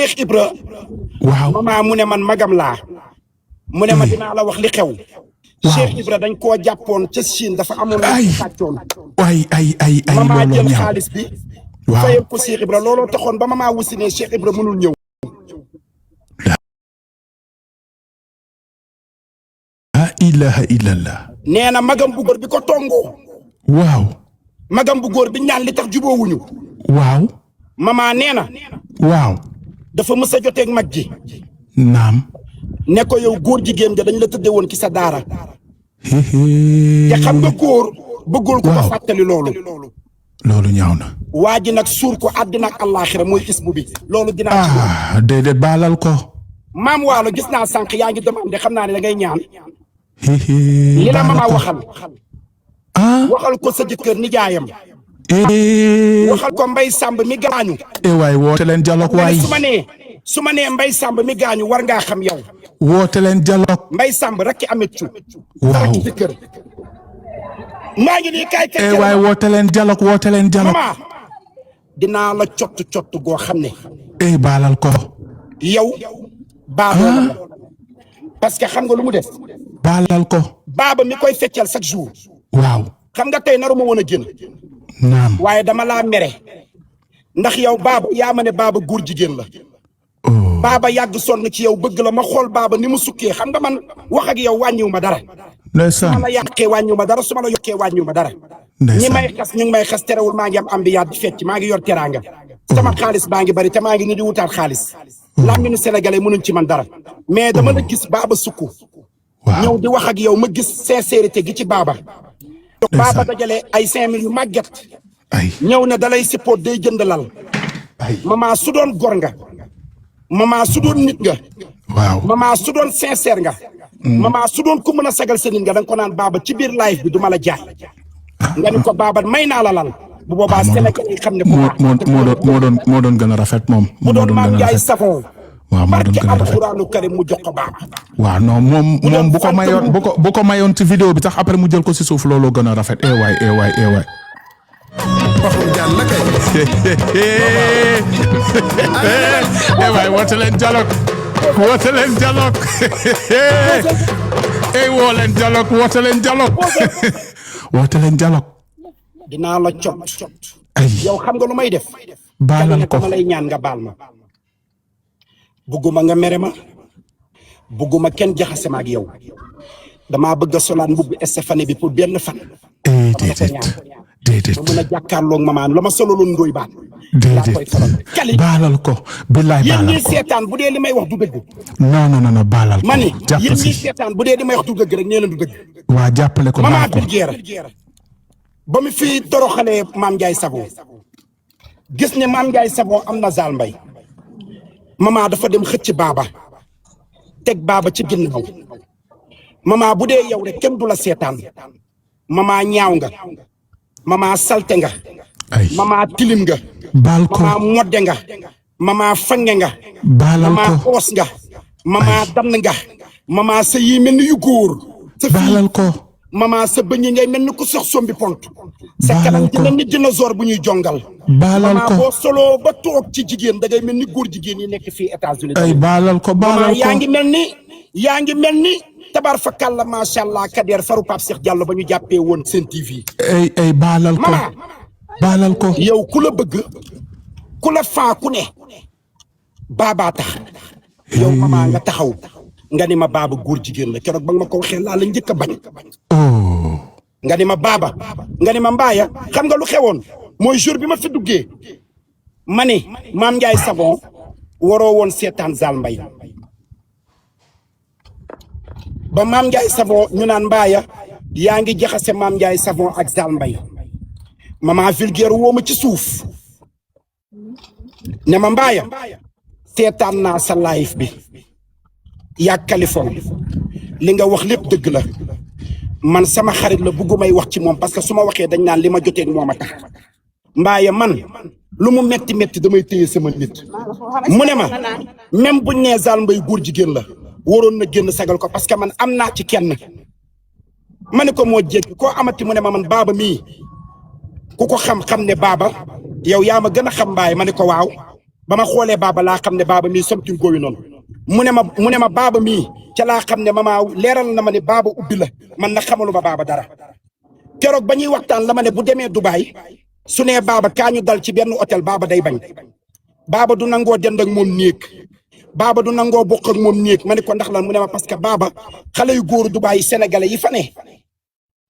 Cheikh Ibra waaw mama mu ne man magam laa mu ne ma dinaa la wax li xew Cheikh Ibra dañ koo jàppoon ca Chine dafa amoon lu sàccoon ay mama looloo jël ñaaw xaalis bi waaw fayal ko Cheikh Ibra looloo taxoon ba mama wusi ne Cheikh Ibra mënul ñëw la ilaha illallah nee na magam bu góor bi ko tongoo waaw magam bu góor bi ñaan li tax juboowuñu waaw mama nee na waaw dafa mës a joteeg mag ji naam ne ko yow góor jigéen nga dañ la tëdde woon ci sa daara te xam nga góor bëggul ko ko fàttali loolu ñaaw na waa ji nag suur ko àddina ak àllaaxira mooy isbu bi loolu dinaa ci déedéet baalal ko maam waalo gis naa sànq yaa ngi demandé xam naa ne da ngay ñaan li la mama waxal waxal ko sa jëkkër nijaayam waxal ko Mbay Sàmb mi gaañu waay woote leen dialogue waay su ma nee Mbay Sàmb mi gaañu war ngaa xam yow woote leen dialogue Mbay Sàmb rakki amet cu waaw jëkkër maa ngi nii kaay waay woote leen dialogue mama dinaa la cott goo xam ne baalal ko yow baaboo la parce que xam nga lu mu def baalal ko baaba mi koy feccal chaque jour waaw xam nga tey naru ma woon a génn naam waaye dama laa mere ndax yow baaba yaa ma ne baaba góor jigéen la baaba yàgg sonn ci yow bëgg la ma xool baaba ni mu sukkee xam nga man wax ak yow wàññiwu ma dara su ma la yàqee wàññiwu ma dara su ma la yokkee wàññiwu ma dara ñi may xas ñu ngi may xas terewul maa ngi am ambiyaat di fecc maa ngi yor teraanga sama xaalis baa ngi bari te maa ngi ni di wutaat xaalis làmmiñu sénégalais mënuñ ci man dara mais dama la gis baaba sukku ñëw di wax ak yow ma gis sincérité gi ci baaba baaba dajale ay 5000 yu màgget ñëw ne dalay support day jënd lal mama su doon gor nga mama su doon nit nga waaw mama su doon sincère nga mama su doon ku mën a sagal sa nit nga da nga ko naan baaba ci biir live bi du ma la jaay nga ni ko baaba may naa la lal bu boobaa Sénégal yi xam ne moo doon gën a rafet moom bu doon maam Njaay Savon waaw moo doon gën a rafet alxuraanu karim mu jox ko baaba waaw non moom bu ko mayoon ci vidéo bi sax après mu jël ko si suuf looloo gën a rafet waay waay woote leen dialogue woote leen dialogue woo leen dialogue woote leen dialogue woote leen dialogue dinaa la cot yow xam nga lu may def baalal ko dama lay ñaan nga baal ma bugguma nga mere ma bugguma kenn jaxase ma ak yow damaa bëgg a solaan mbubb Stéphane bi pour benn fan déedéet ma mën a jàkkaarloog maman la ma sololoon ndóoy baan déedéet baalal ko billaay yéen baalal ñii ko seetaan bu dee li may wax du dëgg non baalal ko ma ni jàpp yéen ñii si seetaan bu dee li may wax du dëgg rek nee leen du dëgg waa jàppale ko maman baal ko Birguera ba mu fi toroxalee maam Ndiaye Savon gis ne maam Ndiaye Savon am na Zal Mbay maman dafa dem xëcc baaba teg baaba ci ginnaaw maman bu dee yow rek kenn du la seetaan maman ñaaw nga maman salte nga maman tilim nga baal ko maman modde nga maman fange nga baalal maman ko oos nga maman dann nga maman sa yi mel ni yu góor sa baalal ko maman sa bëñ yi ngay mel ni ku sox sombi pont sa baalal kanam ko dina ni dinosaure bu ñuy jongal baalal maman ko boo solo ba toog ci jigéen da ngay mel ni góor jigéen yi nekk fii États-Unis baalal ko maman yaa ngi mel ni tabar fa kàlla macha allah Kader faru Pape Cheikh Diallo ba ñu jàppee woon seen TV baalal ko baalal ko yow ku la bëgg ku la faa ku ne baabaa tax yow maman nga taxaw nga ni ma baaba góor jigéen la keroog ba nga ma ko waxee laa la njëkk a bañ nga ni ma baaba nga ni ma mbaaya xam nga lu xewoon mooy jour bi ma fi duggee ma ne maam Ndiaye Savon waroo woon seetaan Zal Mbay ba maam Ndiaye Savon ñu naan mbaaya yaa ngi jaxase maam Ndiaye Savon ak Zal Mbay maman Birguera woo ma ci suuf ne ma mbaaya seetaan naa sa live bi yaa Californie li nga wax lépp dëgg la man sama xarit la buggumay wax ci moom parce que su ma waxee dañ naan li ma jotee moo ma tax mbaaya man lu mu metti metti damay téye sama nit mu ne ma même buñ nee Zal Mbay góor jigéen la waroon na génn sagal ko parce que man am naa ci kenn ma ne ko moo jéggi koo amati mu ne ma man baaba mii ku ko xam-xam ne baaba yow yaa ma gën a xam mbaay ma ne ko waaw ba ma xoolee baaba laa xam ne baaba mii something going on mu ne ma baaba mii ca laa xam ne mama leeral na ma ne baaba ubbi la man na xamalu ma baaba dara keroog ba ñuy waxtaan la ma ne bu demee Dubaay su nee baaba kaa ñu dal ci benn hôtel baaba day bañ baaba du nangoo dend ak moom néeg baaba du nangoo bokk ak moom néeg ma ne ko ndax lan mu ne ma parce que baaba xale yu góoru Dubaay sénégalais yi fa ne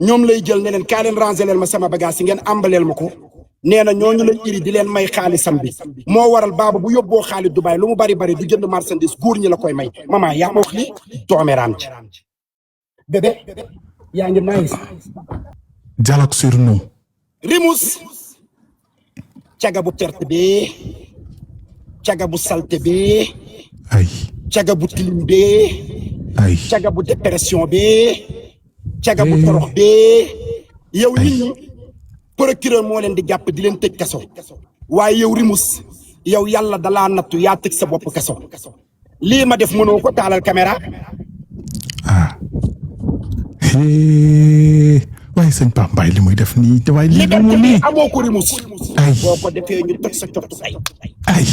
ñoom lay jël ne leen kaa leen ranger leen ma sama bagage yi ngeen ambaleel ma ko nee na ñooñu lañ iri di leen may xaalisam bi moo waral baaba bu yóbboo xaalis Dubaay lu mu bari bari du jënd marchandise góor ñi la koy may mama yaa ma wax lii dooméram ci bébé yaa ngi nice dialogue sur nous Rimous caga bu perte bi caga bu salte bi ay caga bu tilim bi ay caga bu dépression bi caga bu torox bi yow nit ñi procureur moo leen di jàpp di leen tëj kaso waaye yow Rimous yow yàlla dalaa nattu yaa tëj sa bopp kaso lii ma def mënoo ko taalal caméra waaye sëñ Pape Mbaye li muy def nii waaye lii li mu nii amoo ko Rimous ay boo ko defee ñu toj sa cottu ay ay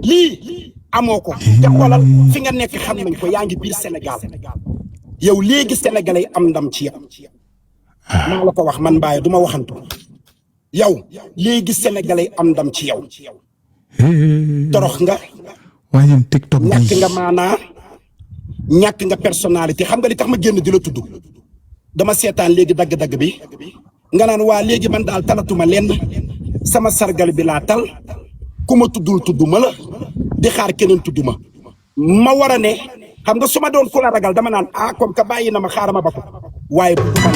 lii amoo ko te xoolal fi nga nekk xam nañ ko yaa ngi biir Sénégal yow léegi sénégalais am ndam ci yow maa la ko wax man Mbaye du ma waxantu yow léegi sénégalais am ndam ci yow torox nga waaye TikTok bi ñàkk nga maanaa ñàkk nga personnalité xam nga li tax ma génn di la tudd dama seetaan léegi dagg-dagg bi nga naan waa léegi man daal talatuma lenn sama sargal bi laa tal ku ma tuddul tudd ma la di xaar keneen tudd ma war a ne xam nga su ma doon ku la ragal dama naan comme que bàyyi na ma xaaral ma ba ko waaye bu ma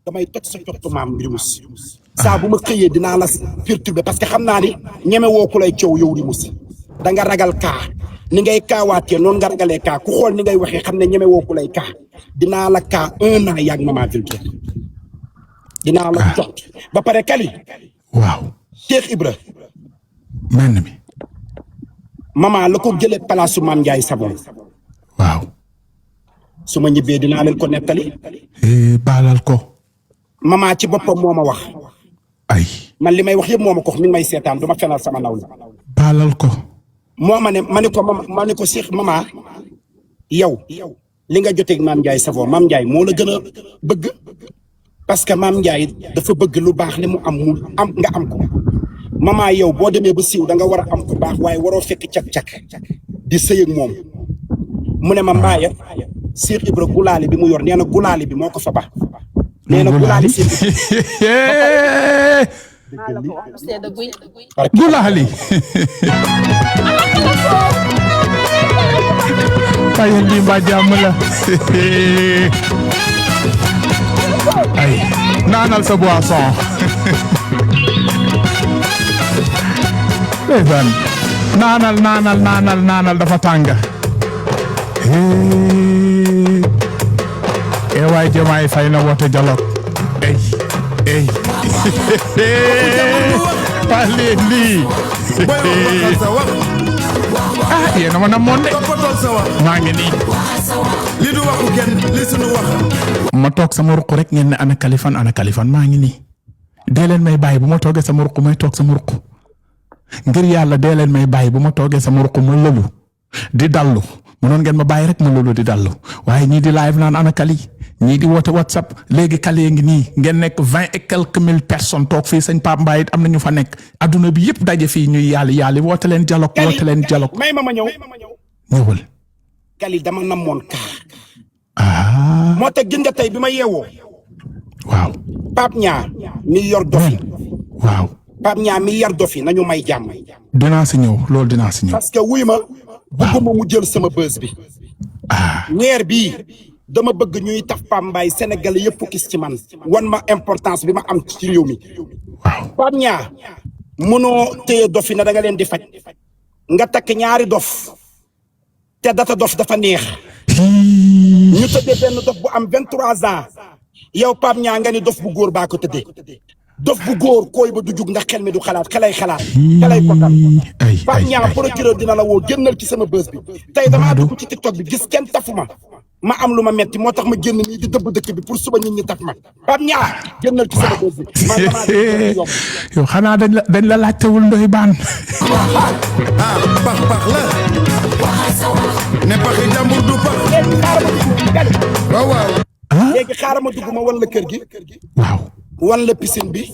damay toj sa cottu maam Rimous saa bu ma xëyee dinaa la perturber parce que xam naa ni ñeme woo ku lay coow yow Rimous da nga ragal kaa ni ngay kaawaatee noonu nga ragalee kaa ku xool ni ngay waxee xam ne ñeme woo ku lay kaa dinaa la kaa 1 an yàgg Mama Vulgaire dinaa la jot ba pare Kali waaw Cheikh Ibra menn mi mama la ko jëlee palaasu Maam Ndiaye Savon waaw su ma ñibbee dinaa leen ko nettali baalal ko mama ci boppam moo ma wax ay man li may wax yëpp moo ma ko wax mi ngi may seetaan du ma fenal sama naw la baalal ko moo ma ne ko Cheikh mama yow li nga joteeg Maam Ndiaye Savon Maam Ndiaye moo la gën a bëgg parce que Maam Ndiaye dafa bëgg lu baax li mu am nga am ko mama yow boo demee ba siiw da nga war a am ku baax waaye waroo fekk cak-cak di sëy ak moom mu ne ma Mbaye Cheikh Ibra gulaali bi mu yor nee na gulaali bi moo ko fa ba nee na gulaali si gulaali waaye lii mbaa jàmm la ay naanal sa boisson ndeysaan naanal dafa tàng waay Diomaye Faye na woote dialogue ey waa lii yéena ma namoon de maa ngi nii li du waxu kenn li sunu wax ma toog sama ruq rek ngeen ne ana Kaliphone maa ngi nii dee leen may bàyyi bu ma toogee sama ruq may toog sama ruq ngir yàlla dee leen may bàyyi bu ma toogee sama ruq ma lolu di dallu mënoon ngeen ma bàyyi rek ma lolu di dallu waaye ñii di live naan ana Kali ñii di woote WhatsApp léegi Kali ngi nii ngeen nekk 20 et quelques mille personnes toog fii sëñ Pape Mbaye am na ñu fa nekk adduna bi yëpp daje fii ñuy yàlla woote leen dialogue may ma ñëw ñëwal Kali dama namoon kaa moo tax gën nga tey bi ma yeewoo waaw Pape Niang mi yor dofi waaw Pape Niang mi yar dofi nañu may jàmm dinaa si ñëw loolu dinaa si ñëw parce que wuy ma bëgguma mu jël sama bës bi ñeer bii dama bëgg ñuy taf Pape Mbaye Sénégal yëpp gis ci man wan ma importance bi ma am ci réew mi waaw Pape Niang mënoo téye dof yi na da nga leen di faj nga takk ñaari dof te data dof dafa neex ñu tëddee benn dof bu am 23 ans yow Pape Niang nga ni dof bu góor baa ko tëddee dof bu góor kooy ba du jug ndax xel mi du xalaat xelay kontaan Pape Niang procureur dina la woo génnal ci sama bës bi tey damaa dugg ci TikTok bi gis kenn tafuma ma am lu ma metti moo tax ma génn nii di dëbb dëkk bi pour suba nit ñi taf ma Pape Niang génnal ci sama bés bi man damaa yow xanaa dañ la laajtewul Ndoye Bane pax la ne paxi jàmbur du pax waaw léegi xaaral ma dugg ma wan la kër gi waaw wan la piscine bi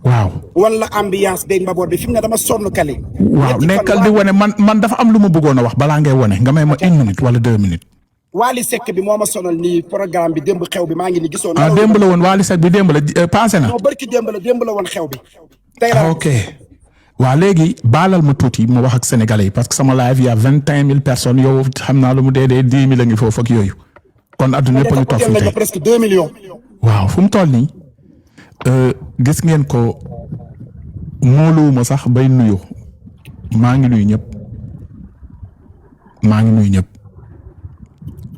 waaw wan la ambiance beeg mbaboor bi fi mu ne dama sonn kali waaw nekkal di wane man dafa am lu ma bëggoon a wax balaa ngay wane nga may ma 1 minute wala 2 minutes Wally Seck bi moo ma sonal nii programme bi démb xew bi maa ngi ni gisoon démb la woon Wally Seck bi démb la passé na non barki démb la woon xew bi tey la ok waaw léegi baalal ma tuuti ma wax ak sénégalais yi parce que sama live y a 21 000 personnes yow xam naa lu mu dee 10 000 a ngi foofu ak yooyu kon adduna yëpp a ñu toog fii tey presque 2 millions waaw fu mu toll nii gis ngeen ko mooluwuma sax bay nuyu maa ngi nuyu ñëpp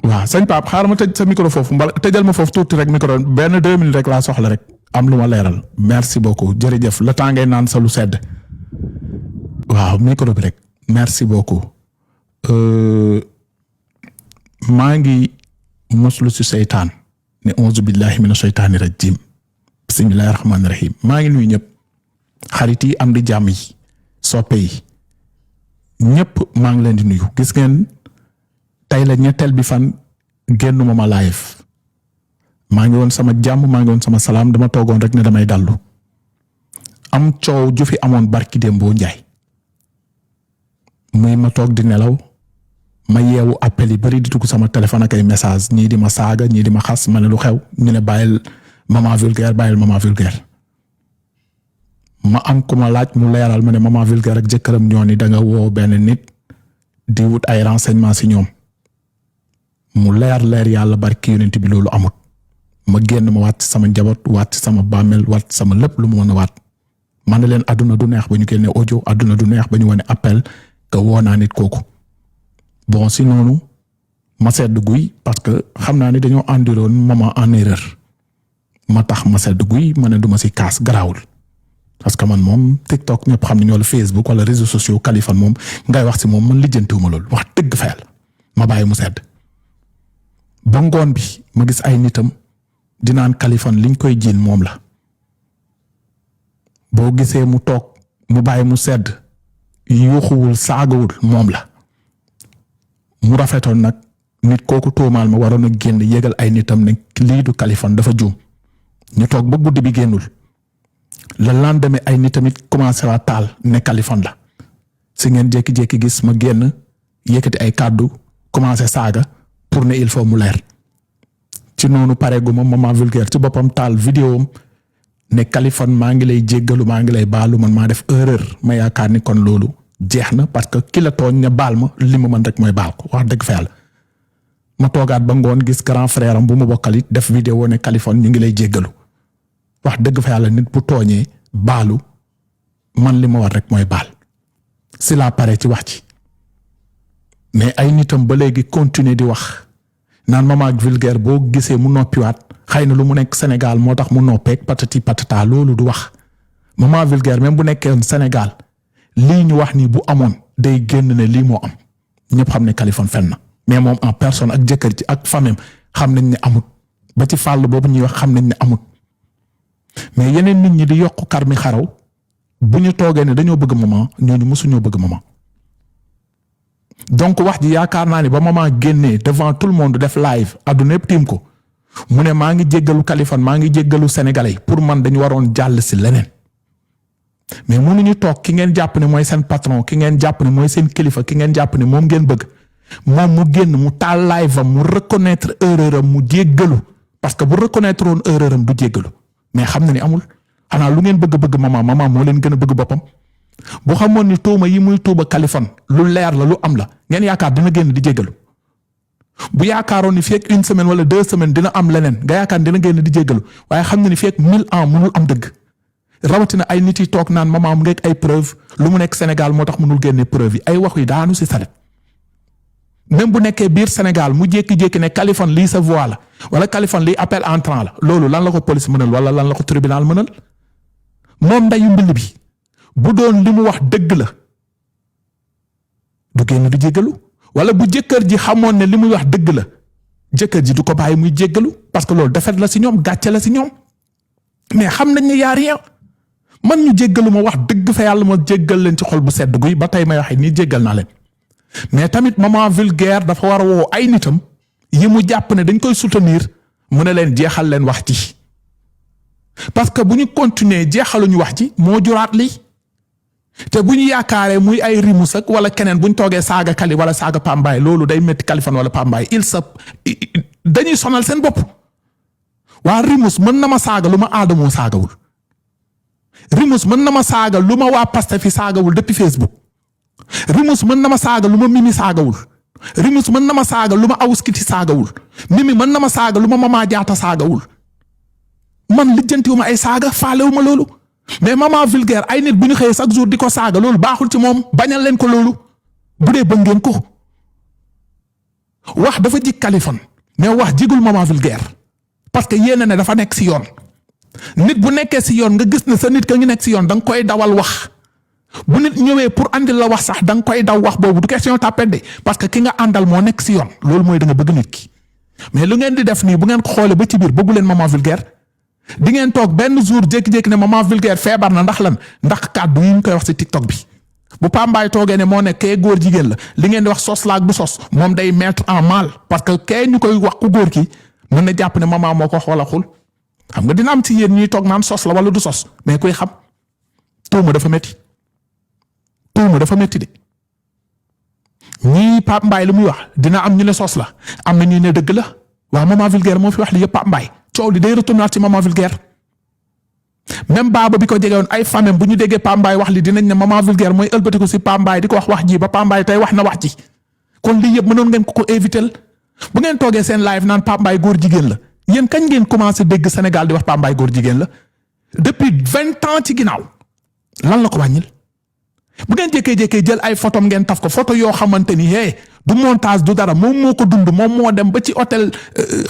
waaw sëñ Pape xaaral ma tëj sa micro foofu tëjal ma foofu tuuti rek micro benn 2 minutes rek laa soxla rek am lu ma leeral merci beaucoup jërëjëf le temps ngay naan sa lu sedd waaw micro bi rek merci beaucoup maa ngi muslu si seytaan ne auzu billahi mina seytaani rajim bismillahi rahmaani rahim maa ngi nuyu ñëpp xarit yi am di jàmm yi soppe yi ñëpp maa ngi leen di nuyu gis ngeen tey la ñetteel bi fan génnuma ma live maa ngi woon sama jàmm maa ngi woon sama salaam dama toogoon rek ne damay dallu am coow ju fi amoon barki Dembo Njaay muy ma toog di nelaw ma yeewu appel yi bari di dugg sama téléphone ak ay message ñii di ma saaga ñii di ma xas ma ne lu xew ñu ne bàyyil maman vulgaire ma am ku ma laaj mu leeral ma ne maman vulgaire ak jëkkëram ñoo ni da nga woo benn nit di wut ay renseignement si ñoom mu leer yàlla barki yonent bi loolu amut ma génn ma waat sama njaboot waat sama bàmmeel waat sama lépp lu mu mën a waat man ne leen adduna du neex ba ñu génne audio adduna du neex ba ñu wane appel que woo naa nit kooku bon si noonu ma sedd guy parce que xam naa ni dañoo andiroon maman en erreur ma tax ma sedd guy ma ne du ma si kaas garaawul parce que man moom TikTok ñëpp xam ne ñoo la Facebook wala réseaux sociaux Kaliphone moom ngay wax si moom man lijjantiwuma loolu wax dëgg fa yàlla ma bàyyi mu sedd ba ngoon bi ma gis ay nitam dinaan Kaliphone liñ koy jiin moom la boo gisee mu toog mu bàyyi mu sedd yuuxuwul saagawul moom la mu rafetoon nag nit kooku tuumaal ma waroon a génn yégal ay nitam ne lii du Kaliphone dafa juum ñu toog ba guddi bi génnul le lendemain ay nit tamit commencé waa taal ne Kaliphone la si ngeen jékki-jékki gis ma génn yëkkati ay kàddu commencé saaga pour ne il faut mu leer ci noonu pareegu ma maman vulgaire ci boppam taal vidéo am ne Kaliphone maa ngi lay jéggalu maa ngi lay baalu man maa def erreur ma yaakaar ni kon loolu jeex na parce que ki la tooñ ne baal ma li ma mën rek mooy baal ko wax dëgg fa yàlla ma toogaat ba ngoon gis grand frère am bu ma bokkal it def vidéo ne Kaliphone ñu ngi lay jéggalu wax dëgg fa yàlla nit bu tooñee baalu man li ma war rek mooy baal si laa pare ci wax ci mais ay nitam ba léegi continuer di wax naan maman vulgaire boo gisee mu noppiwaat xëy na lu mu nekk Sénégal moo tax mu noppeek patati patata loolu du wax maman vulgaire même bu nekkee Sénégal lii ñu wax nii bu amoon day génn ne lii moo am ñëpp xam ne Kaliphone fen na mais moom en personne ak jëkkër ji ak famem xam nañ ne amut ba ci fàll boobu ñuy wax xam nañ ne amut mais yeneen nit ñi di yokk kar mi xaraw bu ñu toogee ne dañoo bëgg maman ñooñu mësuñoo bëgg maman donc wax ji yaakaar naa ni ba maman génnee devant tout le monde def live àdduna yëpp tiim ko mu ne maa ngi jéggalu Kaliphone maa ngi jéggalu sénégalais pour man dañu waroon jàll si leneen mais mënuñu toog ki ngeen jàpp ne mooy seen patron ki ngeen jàpp ne mooy seen kilifa ki ngeen jàpp ne moom ngeen bëgg moom mu génn mu taal live am mu reconnaître erreur am mu jéggalu parce que bu reconnaître woon erreur am du jéggalu mais xam na ni amul xanaa lu ngeen bëgg maman moo leen gën a bëgg boppam bu xamoon ni tuuma yi muy tuuba Kaliphone lu leer la lu am la ngeen yaakaar dina génn di jéggalu bu yaakaaroon ni fii ak 1 semaine wala 2 semaines dina am leneen nga yaakaar dina génn di jéggalu waaye xam na ni fii ak 1000 ans mënul am dëgg rawatina ay nit yi toog naan maman mu ngeeg ay preuve lu mu nekk Sénégal moo tax mënul génne preuve yi ay wax yi daanu si saret même bu nekkee biir Sénégal mu jékki-jékki ne Kaliphone lii sa voix la wala Kaliphone lii appel entrant la loolu lan la ko police mënal wala lan la ko tribunal mënal moom ndayu mbill bi bu doon li mu wax dëgg la du génn du jéggalu wala bu jëkkër ji xamoon ne li muy wax dëgg la jëkkër ji du ko bàyyi muy jéggalu parce que loolu defet la si ñoom gàcce la si ñoom mais xam nañ ne yaa rien man ñu jéggalu ma wax dëgg fa yàlla ma jéggal leen ci xol bu sedd guy ba tey may waxee nii jéggal naa leen mais tamit maman vulgaire dafa war a woo ay nitam yi mu jàpp ne dañ koy soutenir mu ne leen jeexal leen wax ci parce que bu ñu continuer jeexaluñu wax ci moo juraat lii te bu ñu yaakaaree muy ay rimus ak wala keneen bu ñu toogee saaga Kali wala saaga Pambaay loolu day métti Kaliphone wala Pambaay dañuy sonal seen bopp waa rimus mën na ma saaga lu ma aadamoo saagawul rimus mën na ma saaga lu ma waa Pastef fi saagawul depuis Facebook rimus mën na ma saaga lu ma Mimi saagawul rimus mën na ma saaga lu ma Awuskiti saagawul Mimi mën na ma saaga lu ma Mama Jaata saagawul man lijjantiwuma ay saaga faalewuma loolu mais maman vulgaire ay nit bu ñu xëyee chaque jour di ko saaga loolu baaxul ci moom bañal leen ko loolu bu dee bëgg ngeen ko wax dafa jig Kaliphone mais wax jigul maman vulgaire parce que yéena ne dafa nekk si yoon nit bu nekkee si yoon nga gis ne sa nit ka ngi nekk si yoon da nga koy dawal wax bu nit ñëwee pour andil la wax sax da nga koy daw wax boobu du question tapet de parce que ki nga àndal moo nekk si yoon loolu mooy da nga bëgg nit ki mais lu ngeen di def nii bu ngeen ko xoolee ba ci biir bëggu leen maman vulgaire di ngeen toog benn jour jékki-jékki ne maman vulgaire feebar na ndax lan ndax kàddu yi ñu koy wax ci TikTok bi bu Pambaay toogee ne moo nekk kee góor jigéen la li ngeen di wax sos laag du sos moom day mettre en mal parce que kee ñu koy wax ku góor ki mën na jàpp ne maman moo ko xoola xul xam nga dina am ci yéen ñuy toog naan sos la wala du sos mais kuy xam tuuma dafa métti de ñii Pambaay lu muy wax dina am ñu ne sos la am na ñu ne dëgg la waaw maman vulgaire moo fi wax li yëpp Pambaay coow li day retourné ci maman vulgaire même baaba bi ko jege woon ay famem bu ñu déggee Pambaay wax li dinañ ne maman vulgaire mooy ëlbati ko si Pambaay di ko wax ji ba Pambaay tey wax na wax ji kon lii yëpp mënoon ngeen ko éviter bu ngeen toogee seen live naan Pambaay góor jigéen la yéen kañ ngeen commencé dégg Sénégal di wax Pambaay góor jigéen la depuis 20 ans ci ginnaaw lan la ko wàññil bu ngeen jékkee-jékkee jël ay photom ngeen taf ko photo yoo xamante ni du montage du dara moom moo ko dund moom moo dem ba ci hôtel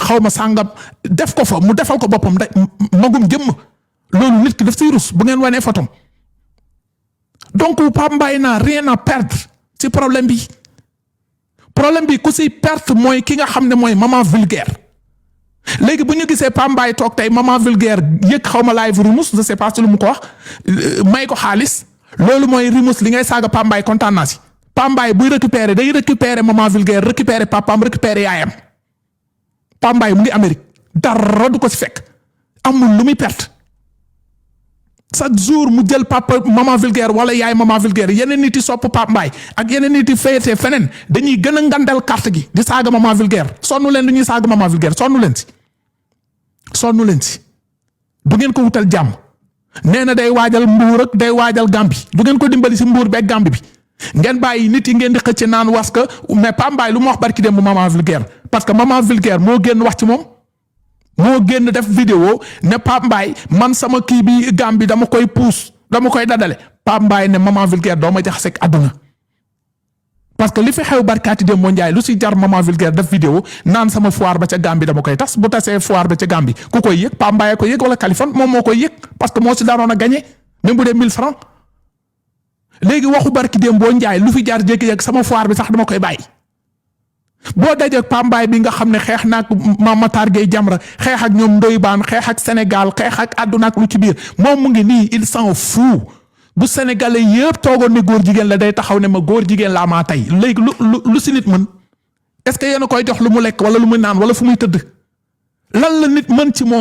xawma sàngam def ko fa mu defal ko boppam da magum jëmm loolu nit ki daf siy rus bu ngeen wanee photom donc Pambaay n'a rien à perdre ci problème bi ku si perte mooy ki nga xam ne mooy maman vulgaire léegi bu ñu gisee Pambaay toog tey maman vulgaire yëg xawma live rimus je sais pas lu mu ko wax may ko xaalis loolu mooy rimus li ngay saaga Pambaay kontaan naa si Pambaay buy récupérer day récupérer maman vulgaire récupérer papaam récupérer yaayam Pambaay mu ngi Amérique dara du ko si fekk amul lu muy perte chaque jour mu jël papa maman vulgaire wala yaay maman vulgaire yeneen nit yi sopp Pambaay ak yeneen nit yi féetee feneen dañuy gën a ngandal carte gi di saaga maman vulgaire sonnu leen lu ñuy saaga maman vulgaire sonnu leen si du ngeen ko wutal jàmm nee na day waajal mbuur ak day waajal Gàmbi du ngeen ko dimbali si mbuur beeg Gàmbi bi ngeen bàyyi nit yi ngeen di xëcc naan was ka mais Pambaay lu mu wax barki dem bu maman vulgaire parce que maman vulgaire moo génn wax ci moom moo génn def vidéo ne Pambaay man sama kii bi Gàmbi dama koy puus dama koy dadale Pambaay ne maman vulgaire doo ma jaxase ak àdduna parce que li fi xew barkaati dem moo njaay lu si jar maman vulgaire def vidéo naan sama foire ba ca Gàmbi dama koy tas bu tasee foire ba ca Gàmbi ku koy yëg Pambaay ko yëg wala Kaliphone moom moo koy yëg parce que moo si daroon a gagné même bu dee 1000 francs léegi waxu barki dem boo njaay lu fi jar jékki-jékki sama foire bi sax dama koy bàyyi boo dajee Pambaay bi nga xam ne xeex naag Mame Matar Gueye Jamra xeex ak ñoom Ndoye Bane xeex ak Sénégal xeex ak àdduna ak lu ci biir moom mu ngi nii il s'en fout bu Sénégalais yëpp toogoon ne góor jigéen la day taxaw ne ma góor jigéen laa maa tey léegi lu si nit mën est-ce que yéen a koy jox lu mu lekk wala lu muy naan wala fu muy tëdd lan la nit mën ci moom